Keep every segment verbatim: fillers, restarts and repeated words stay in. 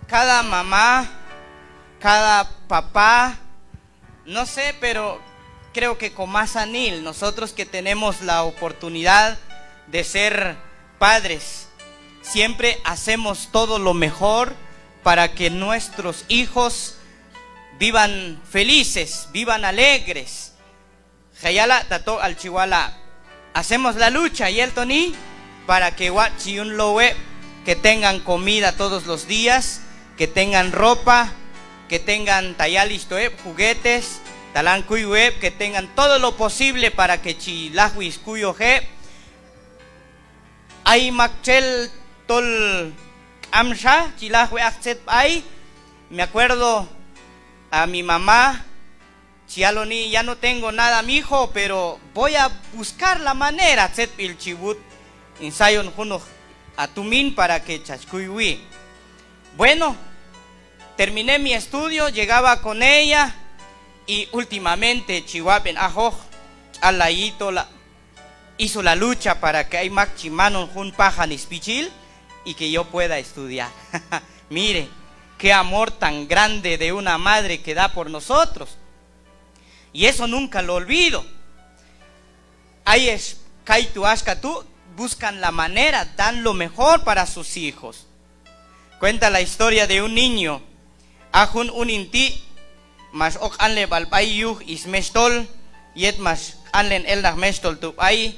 Cada mamá, cada papá, no sé, pero creo que komasanil, nosotros que tenemos la oportunidad de ser padres, siempre hacemos todo lo mejor para que nuestros hijos vivan felices, vivan alegres. Jayala' ta tok'al chi wala'. Hacemos la lucha, yel toni, para que watx' chi yun low heb', que tengan comida todos los días, que tengan ropa, que tengan, ta yalixh to heb', juguetes, ta lan kuywi heb', que tengan todo lo posible para que chi lajwi skuyoj heb'. Ay maktxel tol k'amxa chi lajwi aj tzet b'ay. Me acuerdo a mi mamá, chi yaloni: "Ya no tengo nada, mijo, pero voy a buscar la manera tzetb'il chi wut hin sayon junoq a tumin para que chach kuywi." Bueno, terminé mi estudio, llegaba con ella, y últimamente chi wab'en ajoq, ch'allayi tol la, hizo la lucha para que ay mak chi manon jun pajan spichil y que yo pueda estudiar. Mire, qué amor tan grande de una madre que da por nosotros. Y eso nunca lo olvido. Ayex kaytu' axka tu', buscan la manera, dan lo mejor para sus hijos. Cuenta la historia de un niño. A jun unin ti' max ok q'anleb'al b'ay yuj smextol, yet max q'anlen el naq mextol tu' b'ay.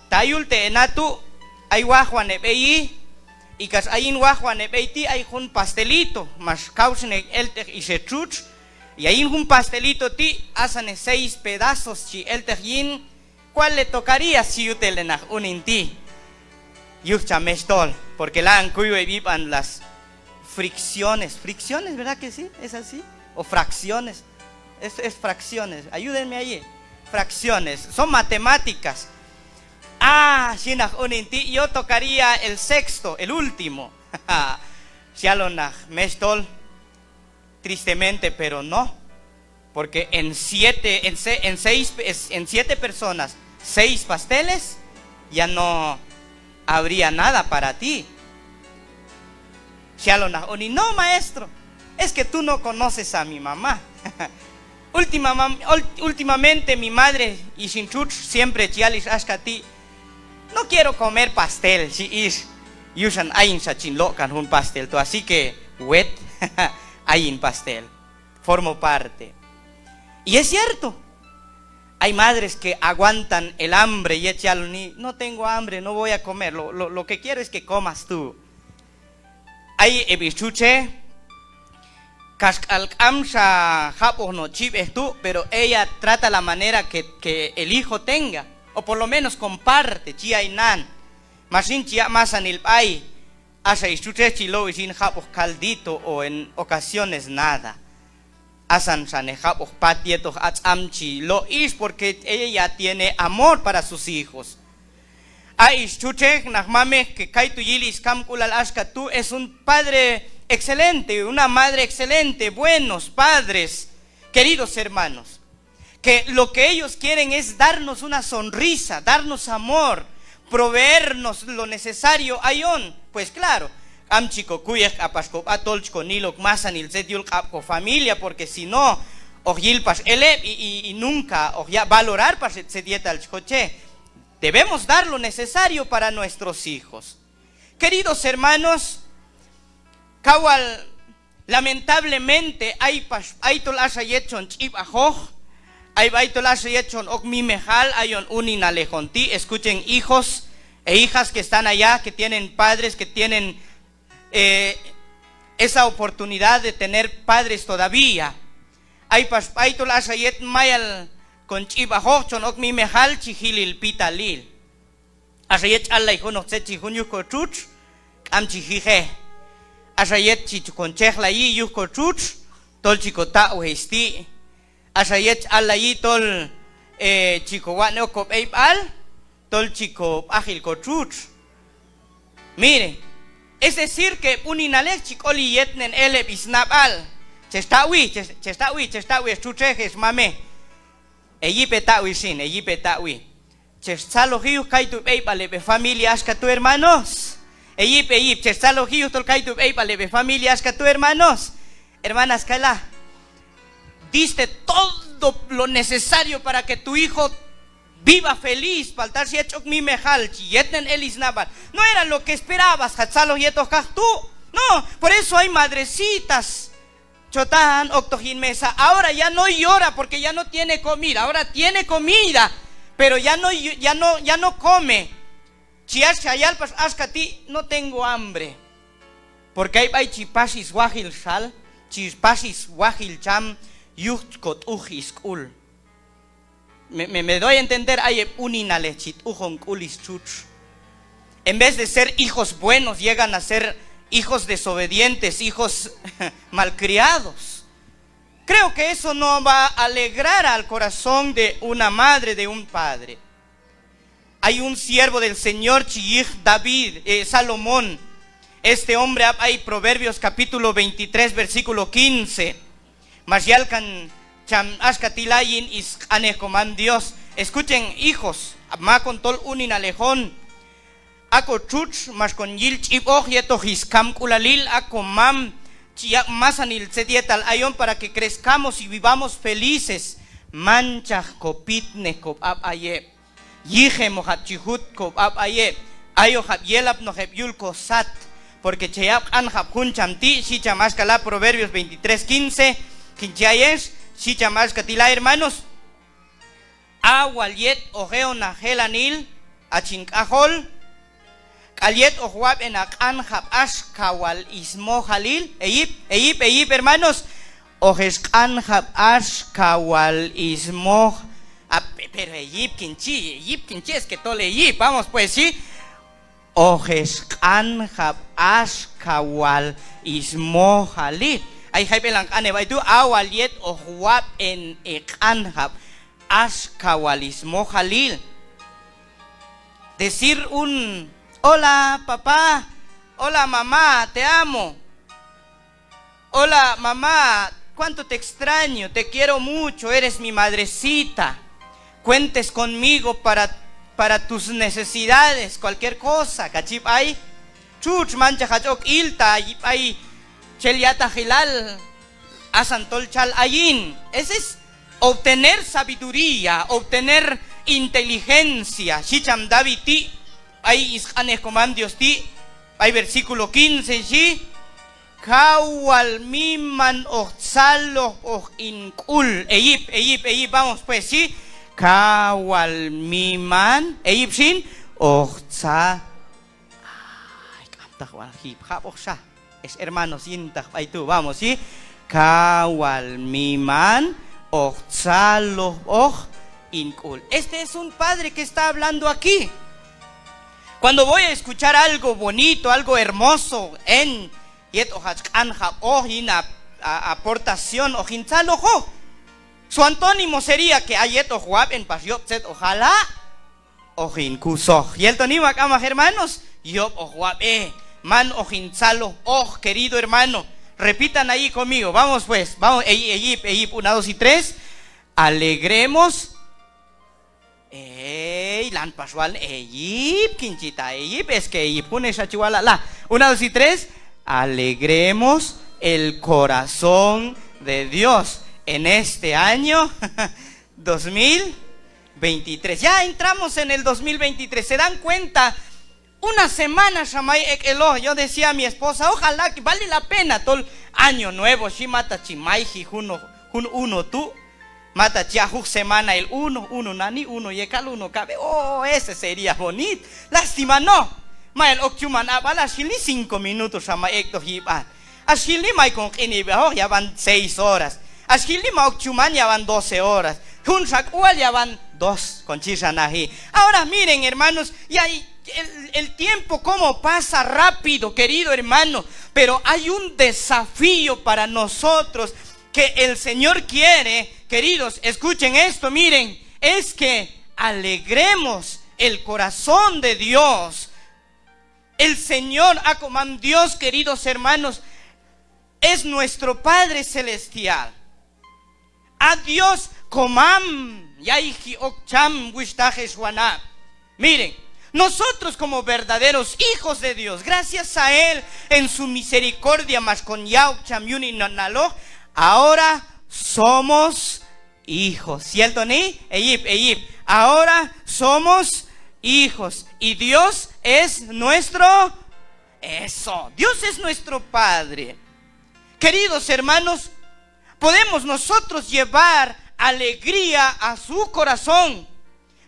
Ta yul te' hena tu', ay wajwan heb' eyi, y kax ayin wajwan heb' ey ti' ay jun pastelito, max kawxnej elteq ix hetxutx, y ayin jun pastelito ti', asannej seis pedazos chi elteq yin. ¿Cuál le tocaría? Xhi yute' le naq unin ti' yuj cham mextol, porque lanan kuywi heb' yib'an las fricciones, fricciones, ¿verdad que sí? ¿Es así? ¿O fracciones? Es, es fracciones, ayúdenme allí. Fracciones, son matemáticas. Ah, xhi naq unin ti', yo tocaría el sexto, el último. Xyalon naq mextol. Tristemente, pero no. Porque en siete, en se-, en seis, es-, en siete personas, seis pasteles, ya no habría nada para ti. Xyalon naq unin: "No, maestro, es que tú no conoces a mi mamá. Última mam-, ul-, últimamente mi madre ix hin txutx siempre chi yal ix axka ti': 'No quiero comer pastel', xhi ix. Yuxan ayin xa chin lok'kan jun pastel tu', así que wet, ayin pastel. Formo parte'". Y es cierto, hay madres que aguantan el hambre, yet chi yaloni: "No tengo hambre, no voy a comer, lo, lo, lo que quiero es que comas tú". Ay heb' ix txutxej, kaxk'al k'amxa jab'oq no' chib'ej tu', pero ella trata la manera que, que el hijo tenga, o por lo menos comparte, chi yay nan. Max yin chi yaq' masanil b'ay, axa ix txutxej chi low ix yin jab'oq caldito o en ocasiones nada. Asan xanej jab'oq pat yetoq a tz'am chi lo' ix, porque ella tiene amor para sus hijos. A ix txutxej naq mamej que kaytu' yili skamk'ulal axka tu', es un padre excelente, una madre excelente, buenos padres, queridos hermanos, que lo que ellos quieren es darnos una sonrisa, darnos amor, proveernos lo necesario ayon. Pues claro, k'am chi kokuyej k'apax kob'a tol chi konil ok masanil tzet yul q'ab' kofamilia, porque si no, hoq yil pax el heb' y, y, y nunca hoq yaq' valorar pax tzet yetal chi koche. Debemos dar lo necesario para nuestros hijos. Queridos hermanos, kawal, lamentablemente, ay pax b'aytol axa yet chon ch'ib'ajoq, ay b'aytol axa yet chon ok mimejal, ayon uninalej on ti', escuchen, hijos e hijas que están allá, que tienen padres, que tienen, eh, esa oportunidad de tener padres todavía. Ay pax b'aytol axa yet mayal kon ch'ib'ajoq, chon ok mimejal, chi jil el pitalil. Axa yet ch'allay junoq tzet chi jun yuj kotxutx, k'am chi jijej. Axa yet chi kon chejlayi yuj kotxutx, tol chi kotaq'wej ix sti'. Axa yet ch'allayi tol, eh, chi kowatx'nej ok kob'eyb'al, tol chi kob'aj el kotxutx. Mire, es decir que heb' uninalej chi k'oli yetnen el heb' ix snab'al. Chex taq'wi, chex, chex taq'wi, chex taq'wi, ex txutxej, ex mamej. E yip e taq'wi xin, e yip e taq'wi. Chex tzaloji yuj kaytu' b'eyb'al heb' e familia axka tu', hermanos. Eyip, eyip, chex tzaloji yujtol kaytu' b'eyb'al heb' e familia axka tu', hermanos, hermanas, kay la. Diste todo lo necesario para que tu hijo viva feliz, palta xyet ch'ok mimejal, chi yetnen el snab'al. No era lo que esperabas, hach tzaloj yetoq kaqtu'. No, por eso hay madrecitas chotan oktoq yin mesa. Ahora ya no llora porque ya no tiene comida. Ahora tiene comida, pero ya no, ya no, ya no come. Chi yal, chi yal pax axka ti', no tengo hambre. Porque ay b'ay chi pax swajil xal, chi pax swajil cham yuj kot'uj sk'ul. Me, me, me doy a entender, ay heb' uninalej chi t'ujon k'ul stxutx. En vez de ser hijos buenos, llegan a ser hijos desobedientes, hijos malcriados. Creo que eso no va a alegrar al corazón de una madre, de un padre. Ay jun siervo del Señor chi yiq David, eh, Salomón. Este hombre, ab' ay Proverbios capítulo veintitrés, versículo quince. Max yal kan cham axka ti' la yin sq'anej Komam Dios. Escuchen, hijos, makon tol uninalej on. A kotxutx max kon yil ch'ib'oq yetoq skamk'ulalil, a komam chi yaq' masanil tzet yetal ayon para que crezcamos y vivamos felices. Manchaq kopitnej kob'a b'ay heb'. Yiqemoqab' chi jut kob'a b'ay heb'. Ayoqab' yelapnoq heb' yul kosat. Porque che yab' q'anjab' jun cham ti', xhi cham axka la Proverbios veintitrés quince, kin chi ayex, xhi cham axka ti' la, hermanos. A wal yet hoq eon a jelanil, hach hin k'ajol, k'al yet hoq wab'en a q'anjab' axka wal smojalil, heyip, heyip, heyip, hermanos, hoq hex q'anjab' axka wal smoj-, a, pe-, pero heyip kin chi, heyip kin chi, es que tol heyip, vamos pues, xhi. Hoq hex q'anjab' axka wal smojalil. Ay jayb'elan q'anej b'ay tu', a wal yet hoq wab'en e q'anjab' axka wal smojalil. Decir un: "Hola, papá. Hola, mamá, te amo. Hola, mamá, cuánto te extraño, te quiero mucho, eres mi madrecita. Cuentes conmigo para, para tus necesidades, cualquier cosa", kachi b'ay txutx, manchaq hach ok ilta b'ay chel ya'taqilal, asan tol chal ayin. Ese es obtener sabiduría, obtener inteligencia, xhi cham David ti'. B'ay sq'anej Komam Dios ti', b'ay versículo quince, xhi: "Kaw wal miman hoq tzalojb'oq hin k'ul". Heyip, heyip, heyip, vamos pues, xhi: "Kaw wal miman", heyip xin, "hoq tza-", ay, k'amtaq wal jip jab'oqxa. Ex hermanos, yintaq b'ay tu', vamos, xhi: "Kaw wal miman hoq tzalojb'oq hin k'ul". Este es un padre que está hablando aquí. Cuando voy a escuchar algo bonito, algo hermoso, en, yet hoq hach q'anjab'oq yin a, a, aportación, hoq hin tzalojoq. Su antónimo sería que a yet hoq wab'en pax yob' tzet hoq jala', hoq hin kusoq. Yel toni ma k'amaq, hermanos, yob' hoq wab'e, man hoq hin tzalojb'oq, querido hermano. Repitan ahí conmigo. Vamos pues, vamos, heyip, heyip, heyip, una, dos y tres. Alegremos. Ey, lan pax wal, heyip, kin chi ta heyip, es que heyip jun ex hach wala' la. Una, dos y tres. Alegremos el corazón de Dios en este año dos mil veintitrés. Ya entramos en el dos mil veintitrés. ¿Se dan cuenta? Una semana xa may ek' eloq. Yo decía a mi esposa: "Ojalá que vale la pena tol año nuevo", xhi, mata chi mayji jun, jun uno tu'. Mata chi a' juj semana el uno, uno nani, uno yekal, uno kab'e. Oh, ese sería bonito. Lástima, no. Mayal ok chuman ab'al, ax jilni cinco minutos xa may ek'toq yib'an. Ax jilni may kon q'inib'ajoq, ya van seis horas. Ax jilni ma ok chuman, ya van doce horas. Junxa k'ual, ya van dos, kon chi xa naji. Ahora miren, hermanos, ya el, el tiempo cómo pasa rápido, querido hermano, pero hay un desafío para nosotros que el Señor quiere, queridos, escuchen esto, miren, es que alegremos el corazón de Dios. El Señor, a Komam Dios, queridos hermanos, es nuestro Padre celestial. A Dios Komam yayji ok cham, wuxhtaq ex wanab'. Miren, Nosotros como verdaderos hijos de Dios, gracias a Él en su misericordia, max kon ya'ok cham yun hin naloj, ahora somos hijos. ¿Cierto, ni? Eyip, eyip. Ahora somos hijos. Y Dios es nuestro, eso, Dios es nuestro Padre. Queridos hermanos, podemos nosotros llevar alegría a su corazón,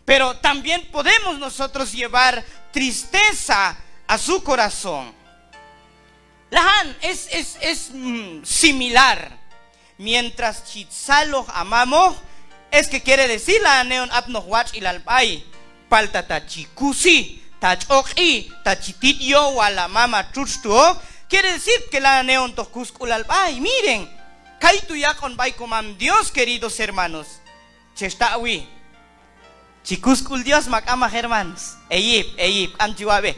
pero también podemos nosotros llevar tristeza a su corazón. Lajan es, es, es, mm, similar. Mientras chi tzaloj ha mamoj, es que quiere decir lanan hon apnoq watx'ilal b'ay. Palta ta chi kusi, ta ch'oq'i, ta chi tit yowal ha mam ha txutx tu' ok, quiere decir que lanan hontoq kusk'ulal b'ay. Miren, kaytu' yaq'on b'ay komam Dios, queridos hermanos. Chex taq'wi. Chi kus sk'ul Dios ma k'amaq, hermanos? Eyip, eyip, k'am chi wab'ej.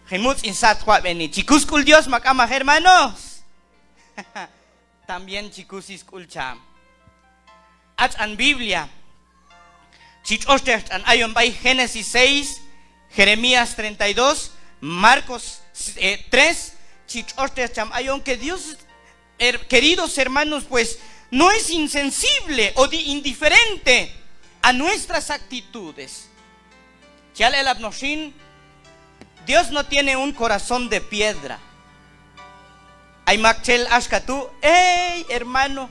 Jin mutz' hin sat wab'eni. Chi kus sk'ul Dios ma k'amaq, hermanos? También chi kusi sk'ul cham. A tx'an Biblia chi tx'oxteq tx'an ayon b'ay Génesis seis, Jeremías treinta y dos, Marcos, eh, tres, chi tx'oxteq cham ayon que Dios, her-, queridos hermanos, pues, no es insensible o di-, indiferente a nuestras actitudes. Chi yal elapnoq xin, Dios no tiene un corazón de piedra. Ay maktxel axka tu', ey, hermano,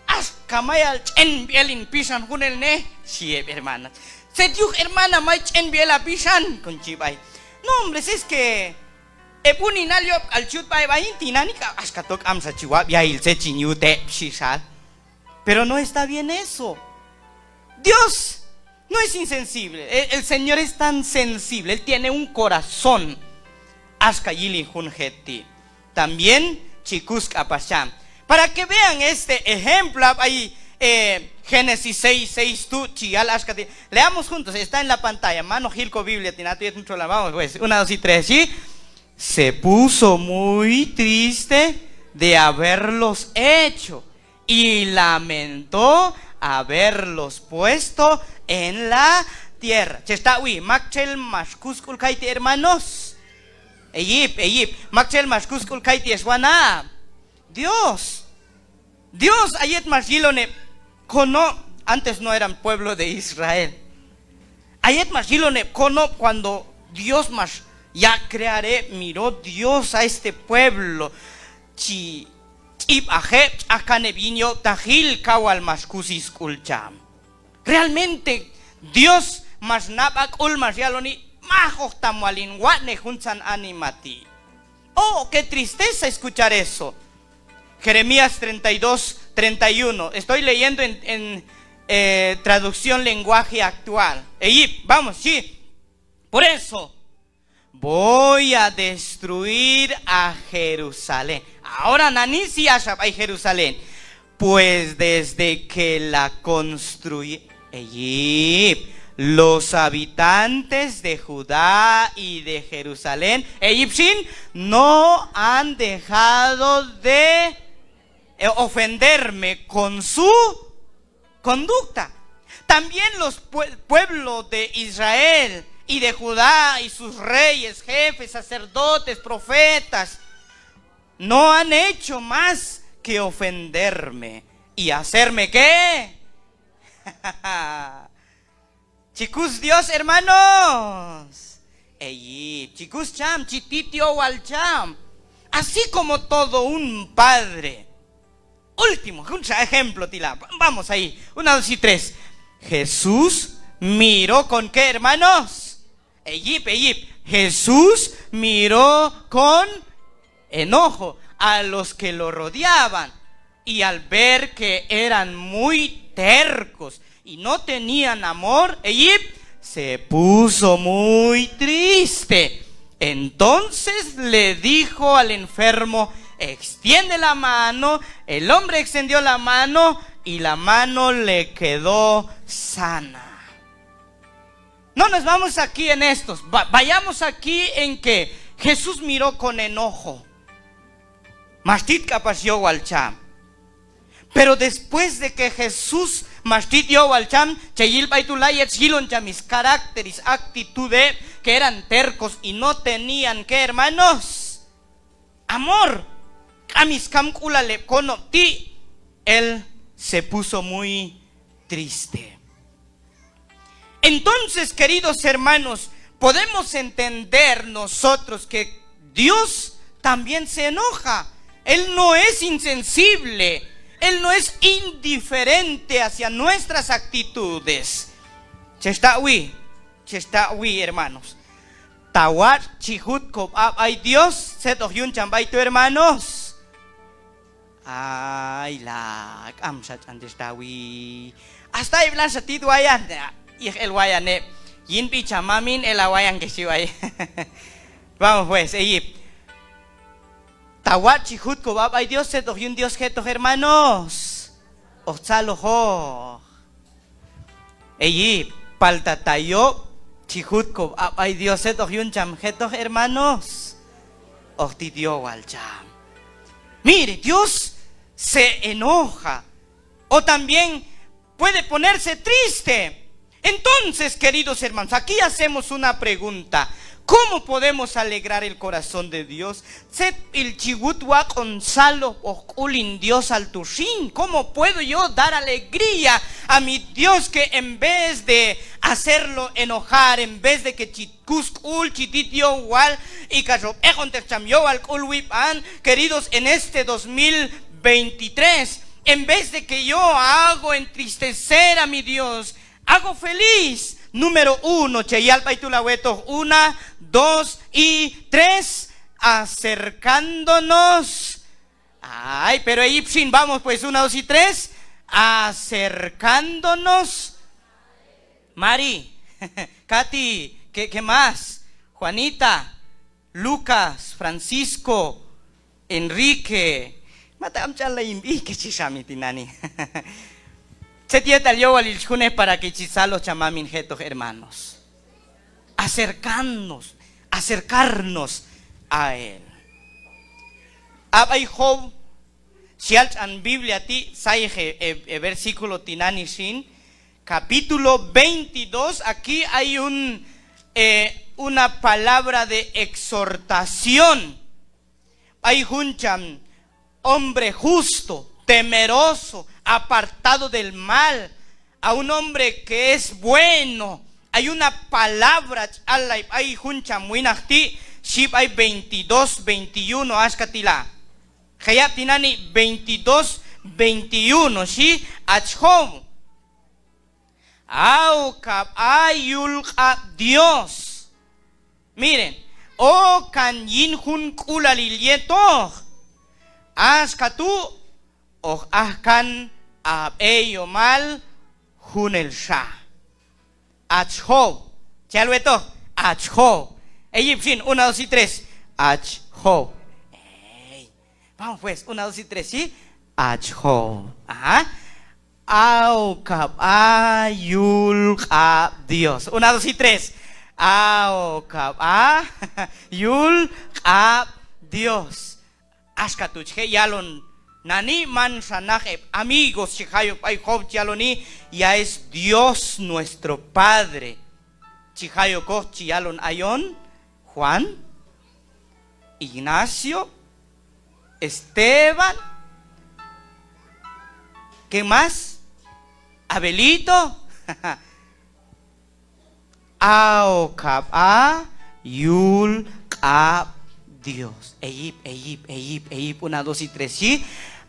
axka mayal ch'enb'i el hin pixan junelnej, xhi heb' hermana. Tzet yuj hermana may ch'enb'i el ha pixan, kon chi b'ay. No, hombre, es que heb' uninal yob' k'al chi yut b'ay b'ay hin tinani, axka to k'amxa chi wab' ya'il tzet chin yut heb', xhi xal. Pero no está bien eso. Dios no es insensible. El, el Señor es tan sensible. Él tiene un corazón. Axka yili jun jet ti'. También chi kus k'apax cham. Para que vean este ejemplo, a b'ay, eh, Génesis seis, seis tu' chi yal axka ti'. Leamos juntos, está en la pantalla. Mano, jil ko Biblia tinani tu' yet jun txolan. Vamos, pues, una, dos y tres, ¿sí? Se puso muy triste de haberlos hecho, y lamentó haberlos puesto en la tierra. Chex taq'wi, maktxel max kus sk'ul kayti', hermanos. Eyip, eyip, maktxel max kus sk'ul kayti', ex wanab'. Dios. Dios, a yet max yilon heb' konob', antes no eran pueblo de Israel. A yet max yilon heb' konob', cuando Dios max yaq' crear heb', miró Dios a este pueblo, chi ch'ib' aj heb', ch'aj kan heb' yin yob'tajil, kaw wal max kusi sk'ul cham. Realmente Dios max nab'a sk'ul, max yaloni: Maj ojtam wal hin watx'nej juntzan anima ti'. Oh, qué tristeza escuchar eso. Jeremías treinta y dos, treinta y uno. Estoy leyendo en, en, eh, traducción lenguaje actual. Eyip, vamos, sí. Por eso, voy a destruir a Jerusalén. Ahora nani si axa b'ay Jerusalén. Pues desde que la construí, eyip, los habitantes de Judá y de Jerusalén, eyip xin, no han dejado de, eh, ofenderme con su conducta. También los pue-, pueblo de Israel y de Judá y sus reyes, jefes, sacerdotes, profetas, no han hecho más que ofenderme y hacerme, ¿qué? Chi kus Dios, hermanos. Eyip, chi kus cham, chi tit yowal cham. Así como todo un padre. Último, junxa ejemplo ti' la. Vamos ahí. Una, dos y tres. Jesús miró con qué, hermanos? Eyip, eyip. Jesús miró con enojo a los que lo rodeaban, y al ver que eran muy tercos y no tenían amor, eyip, se puso muy triste. Entonces le dijo al enfermo: "Extiende la mano". El hombre extendió la mano y la mano le quedó sana. No nos vamos aquí en estos. Va-, vayamos aquí en que Jesús miró con enojo. Max tit k'apax yowal cham. Pero después de que Jesús max tit yowal cham, che yil b'ay tu' la yet yilon cham scarácter, sactitud heb', que eran tercos y no tenían, ¿qué, hermanos? Amor. K'am skamk'ulal heb' konob' ti', él se puso muy triste. Entonces, queridos hermanos, podemos entender nosotros que Dios también se enoja. Él no es insensible. Él no es indiferente hacia nuestras actitudes. Chex taq'wi, chex taq'wi, hermanos. Ta watx' chi jut kob'a b'ay Dios, tzet hoq yun cham b'ay tu', hermanos. Ay, la, k'amxa ch'an chex taq'wi. Hasta heb' lanxa tit wayan, yij el wayan heb'. Yin sb'i cham mamin, el hawayan kex chi b'ay. Vamos pues, eyip. Ta watx' chi jut kob'a b'ay Dios, tzet hoq yun Dios jetoq, hermanos. Hoq tzalojoq. Eyip, palta ta yob' chi jut kob'a b'ay Dios, tzet hoq yun cham jetoq, hermanos. Hoq tit yowal cham. Mire, Dios se enoja. O también puede ponerse triste. Entonces, queridos hermanos, aquí hacemos una pregunta. ¿Cómo podemos alegrar el corazón de Dios? Tzetb'il chi wut waq'on tzalojb'oq sk'ul hin Diosal tu' xin. ¿Cómo puedo yo dar alegría a mi Dios que en vez de hacerlo enojar, en vez de que chi kus sk'ul, chi tit yowal, y kax hoq b'eqonteq cham yowal sk'ul wib'an, queridos, en este dos mil veintitrés, en vez de que yo hago entristecer a mi Dios, hago feliz. Número uno, che yal b'ay tu' la wetoq, una, dos y tres, acercándonos. Ay, pero eyip xin, vamos pues, una, dos y tres, acercándonos. Mari, Katy, ¿qué, qué más? Juanita, Lucas, Francisco, Enrique, ma ta k'am ch'allay hin b'i, kex chi xa mi tinani'. Tzet yetal yowalil chi junej para que chi tzaloj cham mamin jetoq, hermanos. Acercarnos, acercarnos a él. A b'ay Job, chi yal tx'an Biblia ti', sayej e, e, e versículo tinani' xin, capítulo veintidós, aquí hay un, eh, una palabra de exhortación. B'ay jun cham hombre justo, temeroso, apartado del mal, a un hombre que es bueno. Hay una palabra chi allay b'ay jun cham winaq ti', xhi b'ay veintidós, veintiuno, axka ti' la. Jayab' tinani' veintidós, veintiuno, xhi: Hach Job, a' ok ha b'a yul q'ab' Dios. Miren, okan yin junk'ulalil yetoq. Axka tu' hoq ajkan ha b'eyomal junelxa. Hach Job. Chi yal wetoq, hach Job. Eyip xin, una, dos y tres. Hach Job. Ey. Vamos pues, una, dos y tres, ¿sí? Hach Job. Ajá. A' ok ha b'a yul q'ab' Dios. Una, dos y tres. A' ok ha b'a yul q'ab' Dios. Axka tu' chi je' yalon nani', manxa naq heb' amigos chi jay ok b'ay Job chi yaloni: Ya es Dios nuestro Padre. Chi jay okoq chi yalon ayon Juan, Ignacio, Esteban, ¿qué más? Abelito. A' ok ha b'a yul q'ab' Dios. Eyip, eyip, eyip, eyip. Una, dos y tres, ¿sí?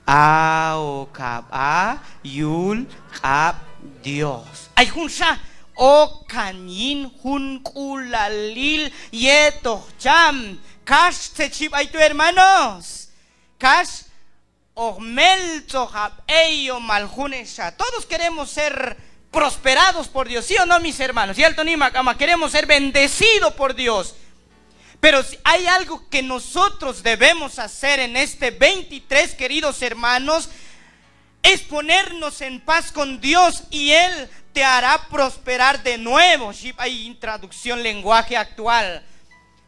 A' ok ha b'a yul q'ab' Dios. Ay junxa, okan yin junk'ulalil yetoq cham. Kax tzet xhi b'ay tu', hermanos. Kax hoq meltzoj ha b'eyomal junelxa. Todos queremos ser prosperados por Dios, ¿sí o no, mis hermanos? Yel toni ma k'amaq, queremos ser bendecido por Dios. Pero si hay algo que nosotros debemos hacer en este veintitrés, queridos hermanos, es ponernos en paz con Dios y Él te hará prosperar de nuevo. Xhi b'ay yin traducción lenguaje actual.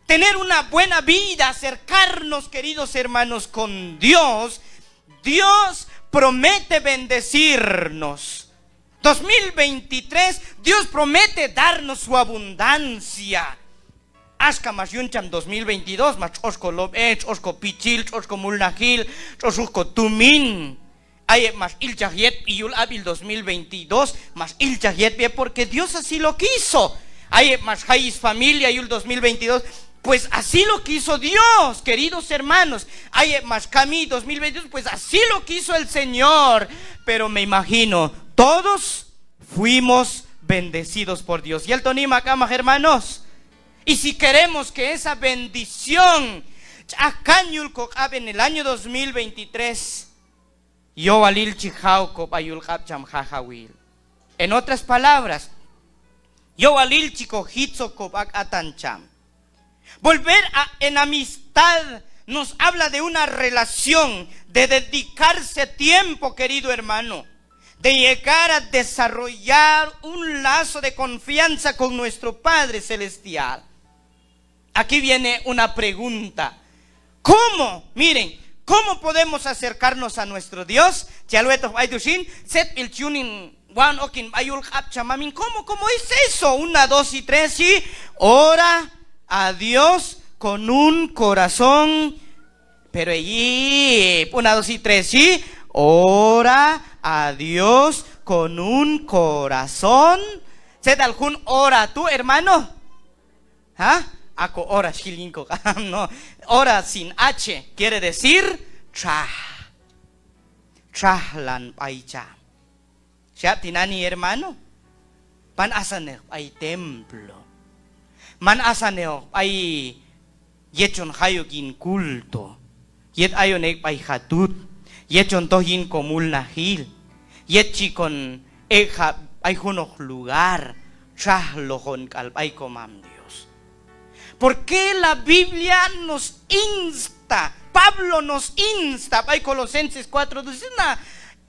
Tener una buena vida, acercarnos, queridos hermanos, con Dios. Dios promete bendecirnos. Dos mil veintitrés, Dios promete darnos su abundancia. Axka max yun cham dos mil veintidós, max tx'ox ko lob'ej, tx'ox ko pichil, tx'ox ko mulnajil, tx'ox juj ko tumin. Ay heb' max ilchaj yetb'i yul ab'il dos mil veintidós, max ilchaj yetb'i heb' porque Dios así lo quiso. Ay heb' max jay sfamilia yul dos mil veintidós, pues así lo quiso Dios, queridos hermanos. Ay heb' max kami dos mil veintidós, pues así lo quiso el Señor. Pero me imagino, todos fuimos bendecidos por Dios. Yel toni ma k'amaq, hermanos. Y si queremos que esa bendición ch'aj kan yul ko q'ab' en el año dos mil veintitrés, yowalil chi jaw ko b'a yul q'ab' cham Jajawil. En otras palabras, yowalil chi ko jitzo ko b'a k'atan cham. Volver a, en amistad nos habla de una relación, de dedicarse tiempo, querido hermano, de llegar a desarrollar un lazo de confianza con nuestro Padre Celestial. Aquí viene una pregunta. ¿Cómo? Miren, ¿cómo podemos acercarnos a nuestro Dios? Chi yal wetoq b'ay tu' xin, tzetb'il chi yun hin wan ok hin b'a yul q'ab' cham Mamin. ¿Cómo, cómo es eso? Una, dos y tres, sí. Ora a Dios con un corazón. Pero eyip, una, dos y tres, sí. Ora a Dios con un corazón. ¿Tzetal jun ora tu', hermano? ¿Ah? A ko ora xjil yin ko q'ab', no. Ora sin H quiere decir txaj. Txajlan b'ay cham. Xab' tinani', hermano, man asannejoq b'ay templo. Man asannejoq b'ay yet chon jay ok yin culto. Yet ayon ek' b'ay jatut, yet chon toj yin ko mulnajil, yet chi kon ek'jab' b'ay junoq lugar, txajlojon k'al b'ay ko Mam Dios. ¿Por qué la Biblia nos insta? Pablo nos insta b'ay Colosenses cuatro dos, es una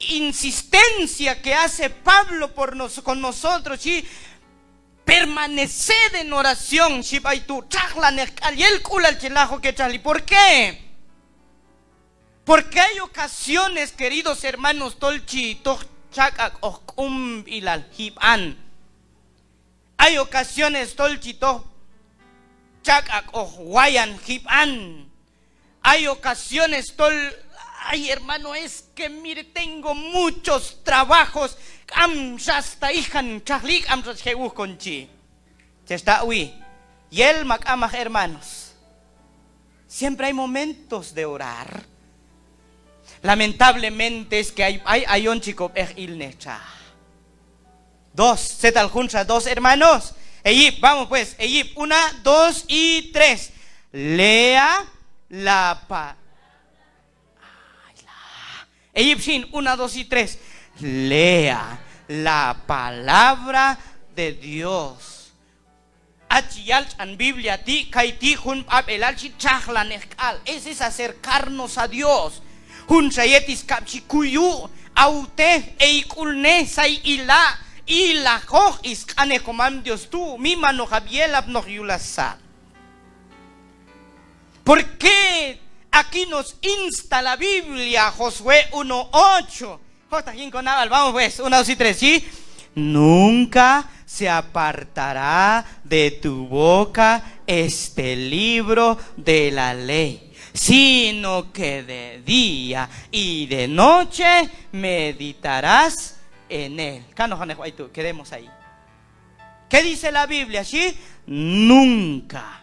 insistencia que hace Pablo por nos-, con nosotros, ¿sí? Permaneced en oración, xhi b'ay tu', txajlanej k'al yel k'ulal chi lajwoq hetxajli. ¿Por qué? Porque hay ocasiones, queridos hermanos, tol chi toj chak'ak'oq k'umb'ilal jib'an. Hay ocasiones tol chi toj chak'ak'oq wayan jib'an. Hay ocasiones tol, ay, hermano, es que mire, tengo muchos trabajos, k'amxa hasta ijan txajli, k'amxa chi je' wuj kon chi. Chex taq'wi, yel ma k'amaq, hermanos. Siempre hay momentos de orar. Lamentablemente es que ay, ay, ayon chi ko b'eq ilnej txaj. Dos, tzetal junxa dos, hermanos. Eyip, vamos pues, eyip, una, dos y tres. Lea la pa-, ay, la. Eyip xin, una, dos y tres. Lea la palabra de Dios. A chi yal tx'an Biblia ti', kay ti' jun b'ab'elal chi txajlanej k'al. Ese es acercarnos a Dios. Junxa yet skab' chi kuyu', awtej, eyk'ulnej, say ila', ilajoq sq'anej ko Mam Dios tu', miman ojab' yelapnoq yul ha sat. ¿Por qué aquí nos insta la Biblia, Josué uno ocho? Jojtaq yin ko nab'al, vamos pues, una, dos y tres, ¿sí? Nunca se apartará de tu boca este libro de la ley, sino que de día y de noche meditarás en él. Kanoqanej b'ay tu', quedemos ahí. ¿Qué dice la Biblia, sí? Nunca.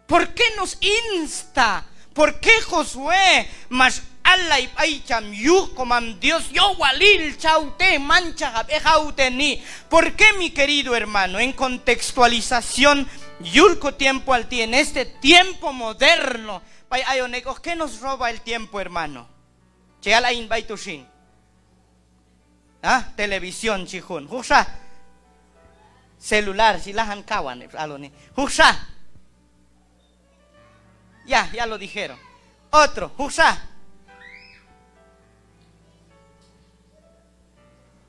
¿Por qué nos insta? ¿Por qué Josué max allay b'ay cham yuj ko Mam Dios yowalil chawtej, manchaq ha b'eq awteni? ¿Por qué, mi querido hermano? En contextualización, yul ko tiempoal ti', en este tiempo moderno, b'ay ayon ek'oq, ¿qué nos roba el tiempo, hermano? Che yal ayin b'ay tu xin. ¿Ah? Televisión, xhi jun. Juxha. Celular, xhi lajan kawan heb' xaloni. Juxha. Ya, ya lo dijeron. Otro, juxha.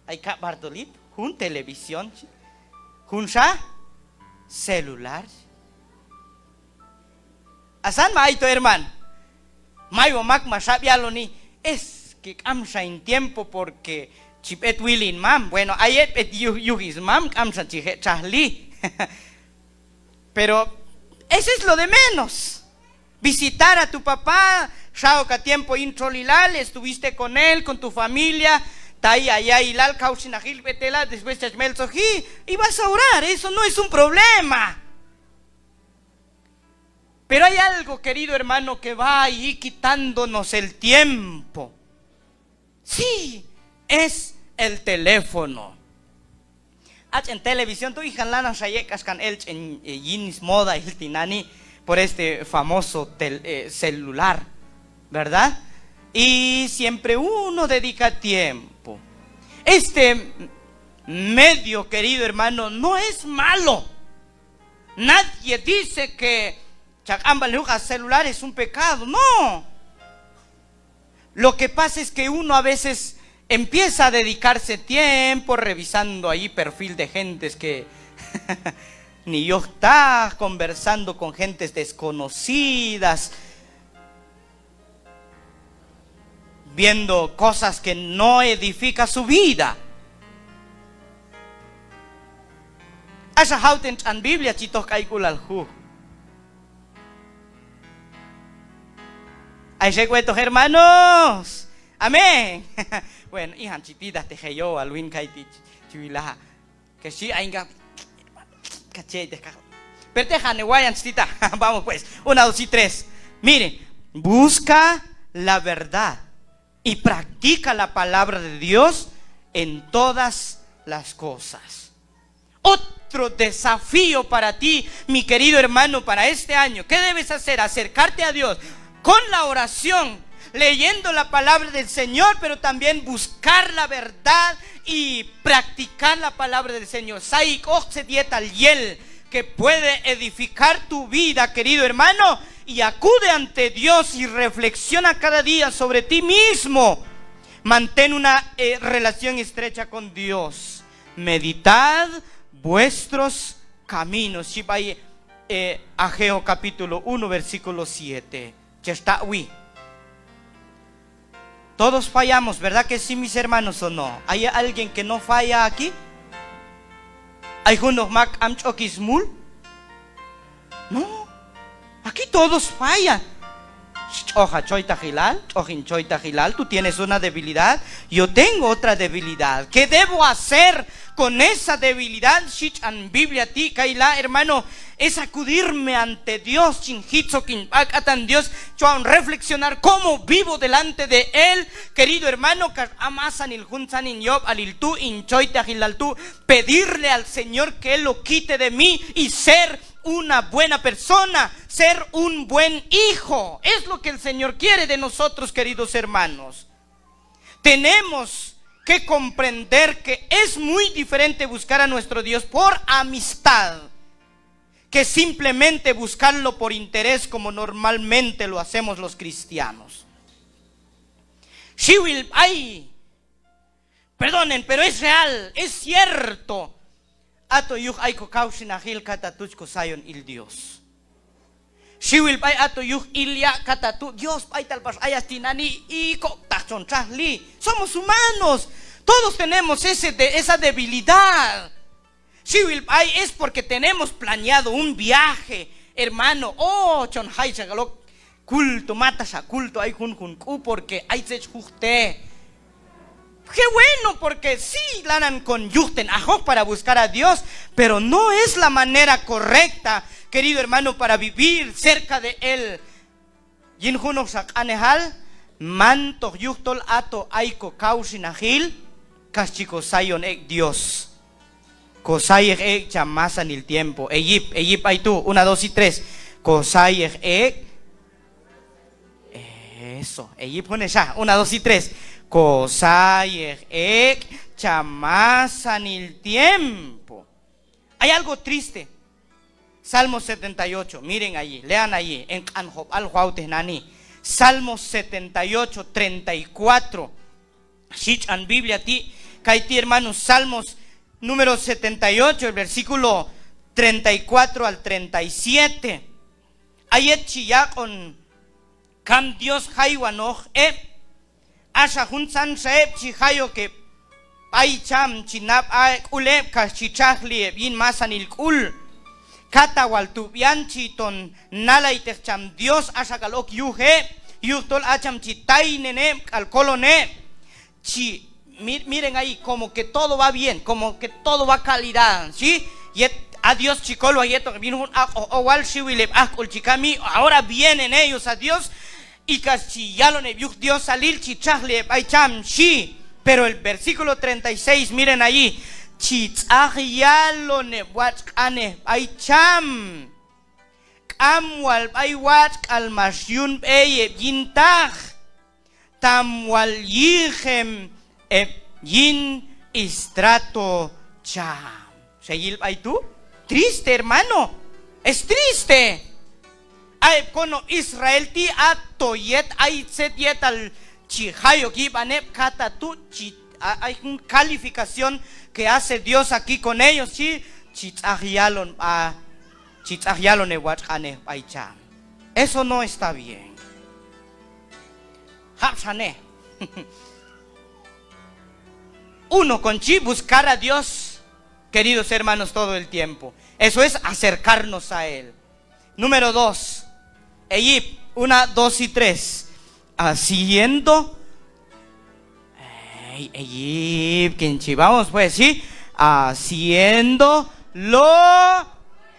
Ay ka Bartolip, jun televisión, xhi. Junxa, celular, xhi. Hasan ma ayto, hermano. Maywa mak max hab' yaloni, es que k'amxa hin tiempo porque chi b'et wil hin mam. Bueno, a yet b'et yuj, yuj smam, k'amxa chi je' txajli. Pero Eso es lo de menos. Visitar a tu papá, xa ok a tiempo yin txolilal, estuviste con él, con tu familia, ta ay a ya'ilal, kawxinajil b'et elal, después chach meltzoji, y vas a orar, eso no es un problema. Pero hay algo, querido hermano, que va ahí quitándonos el tiempo. Sí, es el teléfono. A ch'en televisión tu' ijan lanan xa yek' axkan el ch'en, eh, yin smodail tinani' por este famoso tel-, eh, celular, ¿verdad? Y siempre uno dedica tiempo. Este medio, querido hermano, no es malo. Nadie dice que chaq'anb'al juj a celular es un pecado, no. Lo que pasa es que uno a veces empieza a dedicarse tiempo revisando ahí perfil de gentes que ni yojtaq, conversando con gentes desconocidas, viendo cosas que no edifica su vida. Axa jawten tx'an Biblia chi toj k'ayk'ulal juj. Ay xek' wetoq, hermanos. Amén. Bueno, ijan chi titaqteq heyowal win kayti' chi, chi wilaja. Que sí, ay ka, ka che' teq ka. Pero tejan hewayan chi tita. Vamos pues. Una, dos y tres. Mire, busca la verdad y practica la palabra de Dios en todas las cosas. Otro desafío para ti, mi querido hermano, para este año. ¿Qué debes hacer? Acercarte a Dios con la oración, leyendo la palabra del Señor, pero también buscar la verdad y practicar la palabra del Señor. Say k'oq tzet yetal yel que puede edificar tu vida, querido hermano, y acude ante Dios y reflexiona cada día sobre ti mismo. Mantén una, eh, relación estrecha con Dios. Meditad vuestros caminos. Xhi b'ay, eh, Ageo capítulo uno, versículo siete. Chex taq'wi. Todos fallamos, ¿verdad que sí, mis hermanos, o no? ¿Hay alguien que no falla aquí? ¿Ay junoq mak k'am ch'ok smul? No. Aquí todos fallan. Ch'oj ha choytaqilal, ch'oj hin choytaqilal, tú tienes una debilidad, yo tengo otra debilidad. ¿Qué debo hacer con esa debilidad? Xhi ch'an Biblia ti' kayla, hermano, es acudirme ante Dios, chin jitz ok hin b'a k'atan Dios, chon reflexionar cómo vivo delante de Él, querido hermano, kax a masanil juntzan hin yob'alil tu', hin choytaqilal tu', pedirle al Señor que Él lo quite de mí y ser una buena persona, ser un buen hijo. Es lo que el Señor quiere de nosotros, queridos hermanos. Tenemos que comprender que es muy diferente buscar a nuestro Dios por amistad que simplemente buscarlo por interés como normalmente lo hacemos los cristianos. Xiwil b'ay Perdonen, pero es real, es cierto. Ato yuj ay ko kawxinajil, kata tu' chi ko sayon il Dios. Xiwil b'ay ato yuj il ya', kata tu' Dios b'aytal pax ayach tinani', y kok'taq chon txajli. Somos humanos. Todos tenemos ese de-, esa debilidad. Xiwil b'ay es porque tenemos planeado un viaje, hermano. Oh, chon jay xa k'al ok culto, mataxa culto ay junjun k'u porque ay tzet chi jujtej. Qué bueno, porque sí, lanan kon yujten ajoq para buscar a Dios, pero no es la manera correcta, querido hermano, para vivir cerca de Él. Yin junoqxa q'anejal, mantoq yujtol ato ay ko kawxinajil kax chi ko sayon ek' Dios. Ko sayej ek' cham masanil tiempo. Eyip, eyip ay tu'. Una, dos y tres. Ko sayej ek'. Eso, eyip junexa. Una, dos y tres. Ko sayej ek' cham masanil tiempo. Hay algo triste. Salmo setenta y ocho, miren allí, lean allí, en Q'anjob'al jawtej nani. Salmo setenta y ocho, treinta y cuatro. Xi ch'an Biblia ti', kay ti', hermanos, Salmos número setenta y ocho, el versículo treinta y cuatro al treinta y siete. A yet chi yaq'on kam Dios jaywanoq heb', axa juntzanxa heb' chi jay ok heb' b'ay cham, chi nab'a k'ul heb' kax chi txajli heb' yin masanil k'ul. Kata wal tu' b'ian chi ton nalayteq cham Dios, axa k'al ok yuj heb', yujtol a cham chi taynen heb' k'al kolon heb'. Chi, mi-, miren ahí, como que todo va bien, como que todo va calidad, ¿sí? Yet a Dios chi kolwaj yetoq heb' yin jun aq'oj owal, xiwil heb' ajk'ul chi kami, ahora vienen ellos a Dios, y kax chi yalon heb' yuj Diosalil, chi txajli heb' b'ay cham, xhi. Pero el versículo treinta y seis, miren ahí, chi tz'aj yalon heb' watx' q'anej b'ay cham: K'am wal b'ay watx' k'al max yun b'ey heb' yintaq, tam wal yijem heb' yin strato cham. Xeyil b'ay tu'? Triste, hermano. Es triste. A heb' konob' Israel ti', ato yet ay tzet yetal chi jay ok yib'an heb', kata tu' chi, a-, hay un calificación que hace Dios aquí con ellos, chi, chi tz'aj yalon b'a, chi tz'aj yalon heb' watx' q'anej b'ay cham. Eso no está bien. Jab' xane. Uno, kon chi buscar a Dios, queridos hermanos, todo el tiempo. Eso es acercarnos a Él. Número dos. Eyip, una, dos y tres. Haciendo. Ey, eyip, kin chi, vamos pues, ¿sí? Haciendo lo,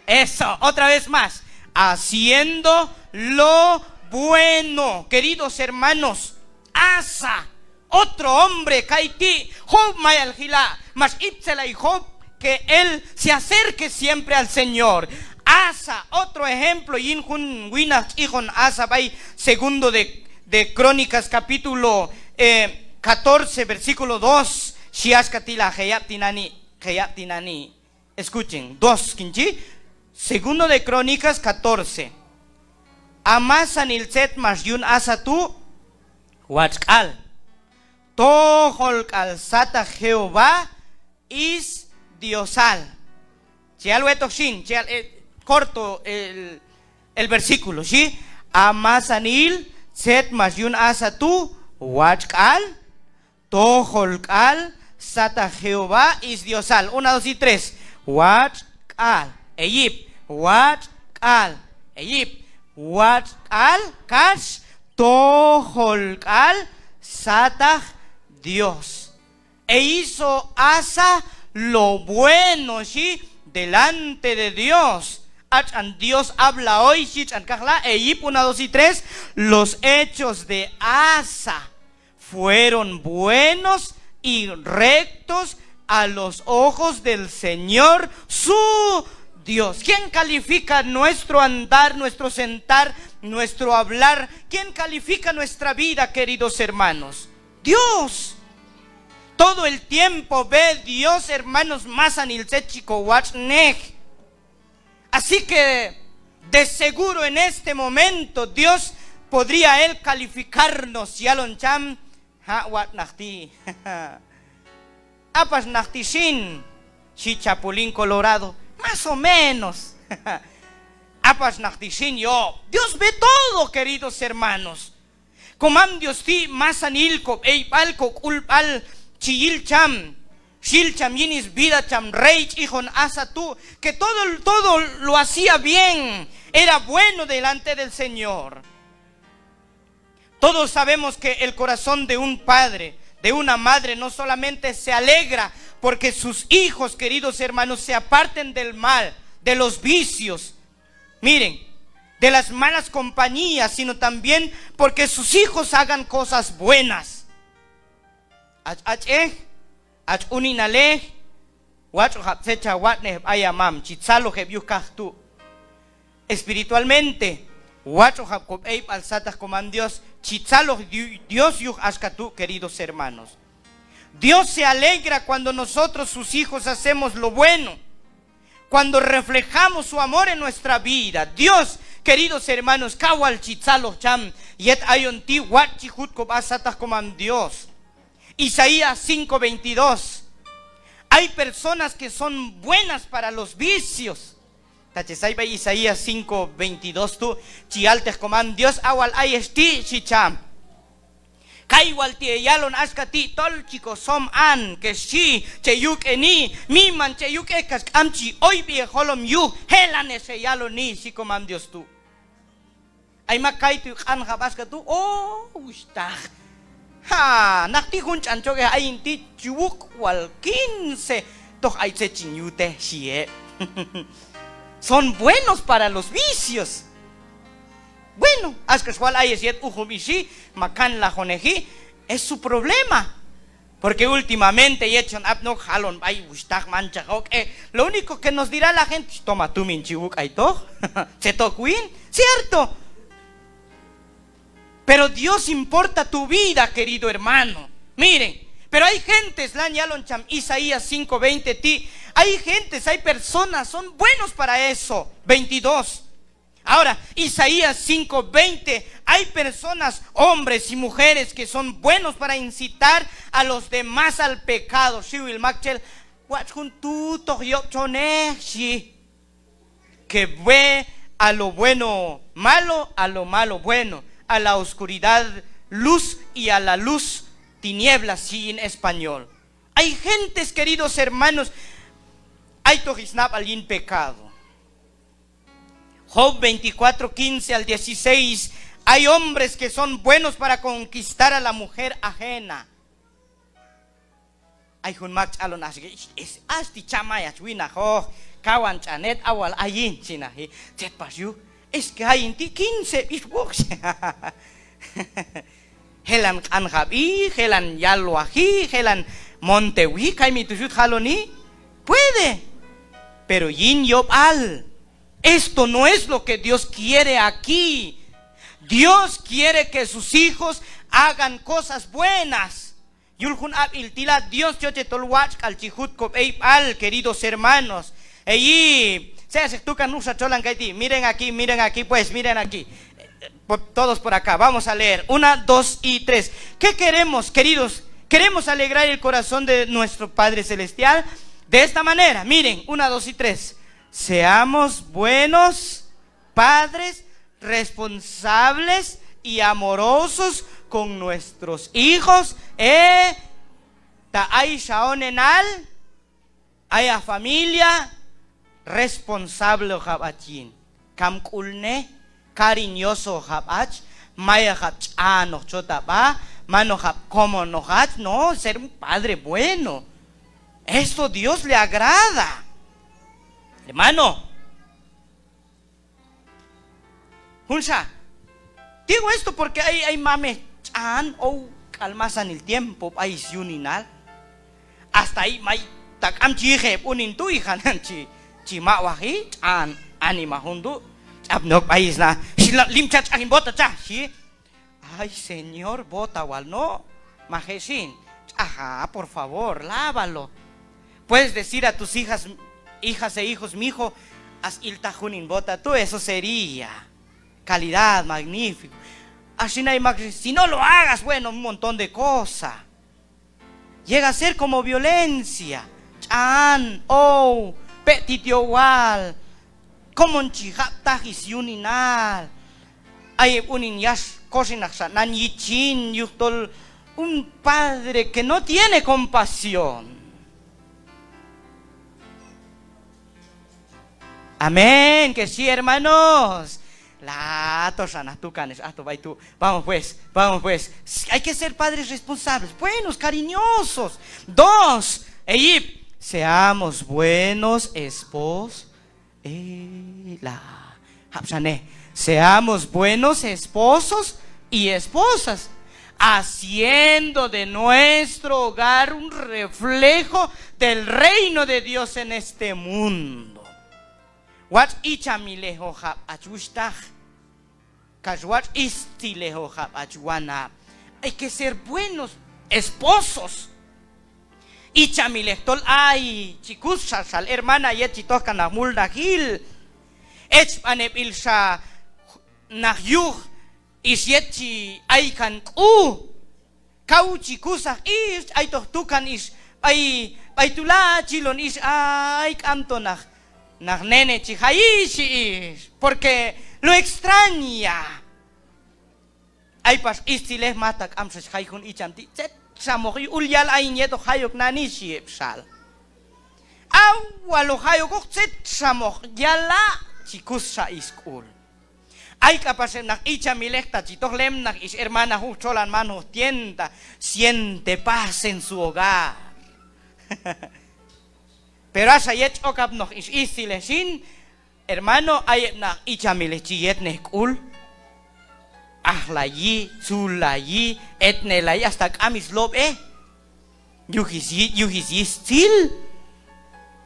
eso, otra vez más. Haciendo lo bueno. Queridos hermanos, Asa, otro hombre kayti', Job mayal jila', max itzelay Job que él se acerque siempre al Señor. Asa, otro ejemplo yin jun winaq ch'ijon Asa b'ay Segundo de, de Crónicas, capítulo, eh, catorce, versículo dos, xhi axka ti' la, je' yab' tinani', je' yab' tinani'. Escuchen, dos, kin chi, Segundo de Crónicas catorce. A masanil tzet max yun Asa tu', watx' k'al, tojol k'al sataq Jehová is Diosal. Chi yal wetoq xin, chi yal, eh, corto el, el versículo, xhi. A masanil tzet max yun Asa tu', watx' k'al, tojol k'al sataq Jehová is Diosal. Una, dos y tres. Watx' k'al, eyip, watx' k'al, eyip, watx' k'al kax tojol k'al sataq Dios. E hizo Asa lo bueno, xhi, delante de Dios. A tx'an Dios habla hoy, xhi tx'an kajla', eyip, una, dos y tres. Los hechos de Asa fueron buenos y rectos a los ojos del Señor su Dios. ¿Quién califica nuestro andar, nuestro sentar, nuestro hablar? ¿Quién califica nuestra vida, queridos hermanos? Dios. Todo el tiempo ve Dios, hermanos, masanil tzet chi kowatx'nej. Así que de seguro en este momento Dios podría él calificarnos, yalon cham: Ha' watx' naq ti'. Ha' pax naq ti' xin, xhi Chapulín Colorado. Más o menos. Ha' pax naq ti' xin, yo. Dios ve todo, queridos hermanos. Komam Dios ti' masanil kob'eyb'al, kok'ulb'al chi yil cham. Xyil cham yin svida cham rey ch'ijon Asa tu', que todo, todo lo hacía bien, era bueno delante del Señor. Todos sabemos que el corazón de un padre, de una madre, no solamente se alegra porque sus hijos, queridos hermanos, se aparten del mal, de los vicios, miren, de las malas compañías, sino también porque sus hijos hagan cosas buenas. Hach ach'ej, hach uninalej, watx'ojab' tzet cha watx'nej b'ay ha mam, chi tzaloj heb' yuj kaj tu'. Espiritualmente, watx'ojab' kob'eyb'al sataq komam Dios, chi tzaloj Di-, Dios yuj axka tu', queridos hermanos. Dios se alegra cuando nosotros, sus hijos, hacemos lo bueno. Cuando reflejamos su amor en nuestra vida, Dios, queridos hermanos, kaw wal chi tzaloj cham yet ayon ti' watx' chi jut kob'a sataq komam Dios. Isaías cinco veintidós. Hay personas que son buenas para los vicios. Ta che say b'ay Isaías cinco veintidós tu', chi yalteq komam Dios: ha' wal ayex ti', xhi cham. Kay wal ti' heyalon axka ti' tol chi kosom an, kex xhi, che yuk'eni, miman che yuk'e kax k'am chi oyb'i hejolom yuj, jelan hex heyaloni, xhi komam Dios tu'. Ay mak kaytu' q'anjab' axka tu', o wuxhtaq. Ha, naq ti' jun ch'an chok'ej ayin ti' chi wuq' wal quince, toj ay tzet chin yute, xhi heb'. Son buenos para los vicios. Bueno, axka xwal ayex yet uqub' ixi, ma kanlajoneji, es su problema. Porque últimamente yet chon apnoq jalon b'ay wuxhtaq manchaq ok'e, lo único que nos dirá la gente: "Toma tumin chi wuk'aytoq, tzet ok win", ¿cierto? Pero Dios importa tu vida, querido hermano. Miren, pero hay gentes, lan yalon cham Isaías cinco veinte ti', hay gentes, hay personas, son buenos para eso. Veintidós. Ahora, Isaías cinco veinte, hay personas, hombres y mujeres que son buenos para incitar a los demás al pecado. Xiwil maktxel, watx' jun tu' toj yob' txonej, xhi. Que ve a lo bueno malo, a lo malo bueno, a la oscuridad luz y a la luz tinieblas, xhi yin español. Hay gentes, queridos hermanos, aytoq snab'al yin pecado. Job veinticuatro, quince al dieciséis, hay hombres que son buenos para conquistar a la mujer ajena. Ay jun mak ch'alon ax, es, ax ti' cham ayach winaqoq, kawan ch'an et, a wal ayin, chi naji. Tzet pax yuj, es que ayin ti' quince b'ix woq, xhi. Jelan q'anjab'i, jelan yalwaji, jelan montewji, kay mi tu' xyut jaloni. Puede. Pero yin yob'al. Esto no es lo que Dios quiere aquí. Dios quiere que sus hijos hagan cosas buenas. Yul jun ab'il ti' la, Dios chi yoche tol watx' k'al chi jut kob'eyb'al, queridos hermanos. Eyi, sea se tukan uxa cholan kayti'. Miren aquí, miren aquí, pues, miren aquí. Por, todos por acá. Vamos a leer. Una, dos y tres. ¿Qué queremos, queridos? ¿Queremos alegrar el corazón de nuestro Padre Celestial? De esta manera, miren, una, dos y tres. Seamos buenos padres, responsables y amorosos con nuestros hijos, eh, ta ay xa onenal, ay ha familia, responsable ojab' hach yin. Kamk'ulnej, cariñoso ojab' hach, mayojab' ch'anoq chot ha b'a, man ojab' komonoq hach, no, ser un padre bueno. Esto Dios le agrada. Hermano, junxa. Digo esto porque ay, ay mamej ch'an ow k'al masanil tiempo b'ay syuninal. Hasta ay may ta k'am chi yiji heb' unin tu' y janan chi, chi maq'waji, ch'an anima jun tu'. Ch'apni ok b'ay sna, xhi la, lim cha, ch'aj hin vota cha, xhi. Ay, Señor, vota wal no'. Maj je' xin. Ch'aja, por favor, lávalo. Puedes decir a tus hijas, hijas e hijos: "Mijo, haz iltaq jun hin vota tu'", eso sería calidad, magnífico. Ax xin ay mak, "Si no lo hagas, bueno, un montón de cosa". Llega a ser como violencia. Ch'an, ow, pe' tit yowal, komon chi jab' taji syuninal. Ay heb' unin yax koxinaq xa nan yichin yujtol un padre que no tiene compasión. Amén, que sí, hermanos. La, toxa naq tukan ix, ah, to b'ay tu'. Vamos pues, vamos pues. Hay que ser padres responsables, buenos, cariñosos. Dos, eyip, seamos buenos esposos. Eh, la, jab'xane. Seamos buenos esposos y esposas, haciendo de nuestro hogar un reflejo del reino de Dios en este mundo. Watx' ichamilej ojab' hach wuxhtaq, kax watx' itzilej ojab' hach wanab'. Hay que ser buenos esposos. Ichamilej tol ay chi kus xa xal hermana yet chi toj kan naq mulnajil. Echb'aneb'il xa naq yuj ix yet chi ay kan k'u. Kaw chi kusaj ix, aytoq tukan ix b'ay, b'ay tu' la, chi ilon ix, ay, k'amto naq, naq nene chi jayi, xhi ix, porque lo extraña. Ay pax istziles, mata k'amxa chi jay jun icham ti', tzet xam hoq ul yala' ayin yet hoq jay ok nani, xhi heb' xal. A wal hoq jay okoq, tzet xam hoq yala', chi kus xa sk'ul. Ay k'apax heb' naq ichamilej, ta chi toj lemnaq ix hermana juj txolan man hoq tienda, siente paz en su hogar. Pero axa yet chi ok apnoq ix istziles xin, hermano, ay heb' naq ichamilej chi yetnej k'ul, ajlayi, tzulayi, etnelayi, hasta k'am slob'ej. Yuj syi-, yuj syi stzil.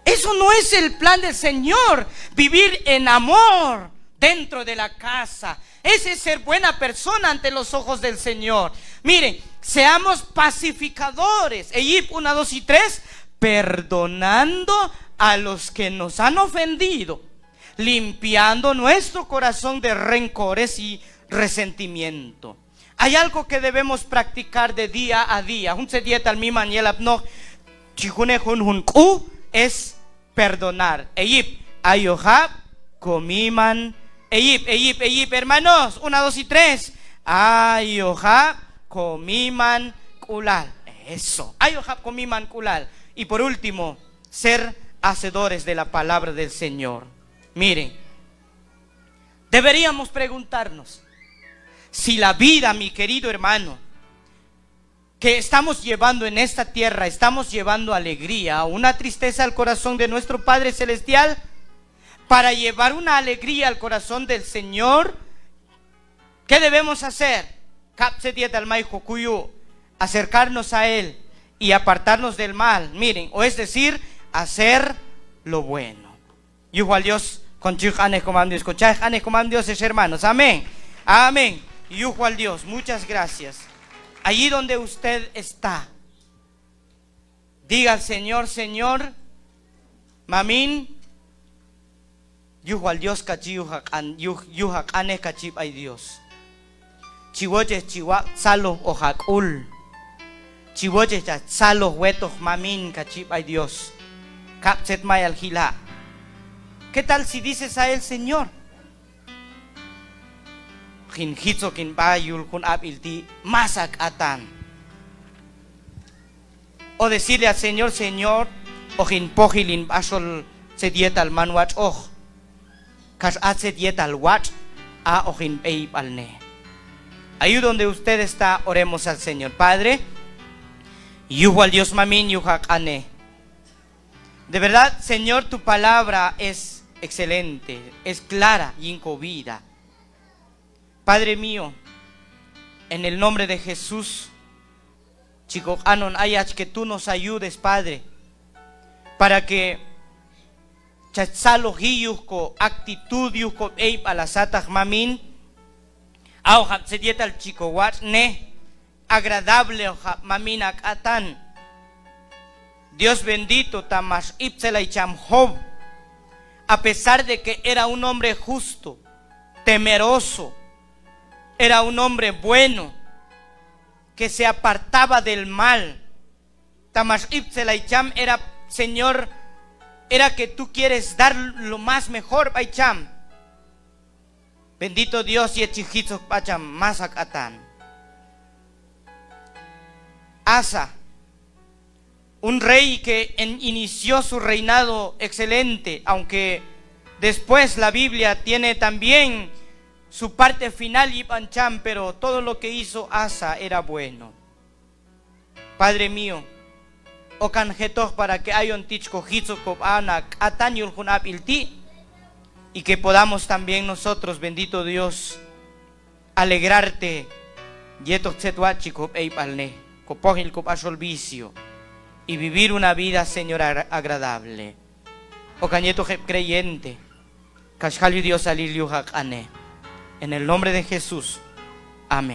Eso no es el plan del Señor, vivir en amor dentro de la casa. Ese es ser buena persona ante los ojos del Señor. Miren, seamos pacificadores. Eyip, una, dos y tres, perdonando a los que nos han ofendido, limpiando nuestro corazón de rencores y resentimiento. Hay algo que debemos practicar de día a día. Jun tzet yetal miman yelapnoq chi june junjun k'u es perdonar. Eyip, ayojab' komiman. Eyip, eyip, eyip, hermanos. Una, dos y tres. Ayojab' komimank'ulal. Eso. Ayojab' komimank'ulal. Y por último, ser hacedores de la palabra del Señor. Miren, deberíamos preguntarnos si la vida, mi querido hermano, que estamos llevando en esta tierra, estamos llevando alegría o una tristeza al corazón de nuestro Padre Celestial. Para llevar una alegría al corazón del Señor, ¿qué debemos hacer? Kab' tzet yetal may hoq kuyu', acercarnos a Él y apartarnos del mal. Miren, o es decir, hacer lo bueno. Yuj wal Dios, kon chi q'anej komam Dios, kon chaj q'anej komam Dios, ex hermanos. Amén. Amén. Yuj wal Dios, muchas gracias. Allí donde usted está, diga al Señor: Señor, mamin, yuj wal Dios, kach chi yuj haq'an, yuj, yuj haq'anej, kach chi b'ay Dios. Chi wochej chi waq' tzalojb'oq hak'ul. Chi wochej chach tzaloj wetoq, mamin, kach chi b'ay Dios. Kab' tzet mayal jila'. ¿Qué tal si dices a él: Señor, hoq hin jitzok hin b'a yul jun ab'il ti' mas hak'atan? O decirle al Señor: Señor, hoq hin pojil hin b'a xol tzet yetal man watx'oq. Kax a tzet yetal watx', a hoq hin b'eyb'alnej. Allí donde usted está, oremos al Señor. Padre, yuj wal Dios, mamin, yuj haq'anej. De verdad, Señor, tu palabra es excelente, es clara yin ko vida. Padre mío, en el nombre de Jesús, chi koq'anon ayach que tú nos ayudes, Padre, para que chach tzaloji yuj ko actitud, yuj ko b'eyb'al ha sataq, mamin. A ojab' tzet yetal chi kowatx'nej, agradable ojab', mamin, ha k'atan. Dios bendito, ta max iptzelay cham Job, a pesar de que era un hombre justo, temeroso, era un hombre bueno, que se apartaba del mal. Ta max iptzelay cham era, Señor, era que tú quieres dar lo más mejor b'ay cham. Bendito Dios, yet chi jitzok sb'a cham mas ha k'atan. Asa, un rey que en-, inició su reinado excelente, aunque después la Biblia tiene también su parte final yib'an cham, pero todo lo que hizo Asa era bueno. Padre mío, okan jetoq para que ayon ti' chi kojitzok kob'a ha k'atan yul jun ab'il ti', y que podamos también nosotros, bendito Dios, alegrarte yetoq tzet watx' chi kob'eyb'alnej, kopojil kob'a xol vicio y vivir una vida, Señor, agra-, agradable. Okan yetoq heb' creyente, kax jal yuj Diosalil yuj ha q'anej. En el nombre de Jesús. Amén.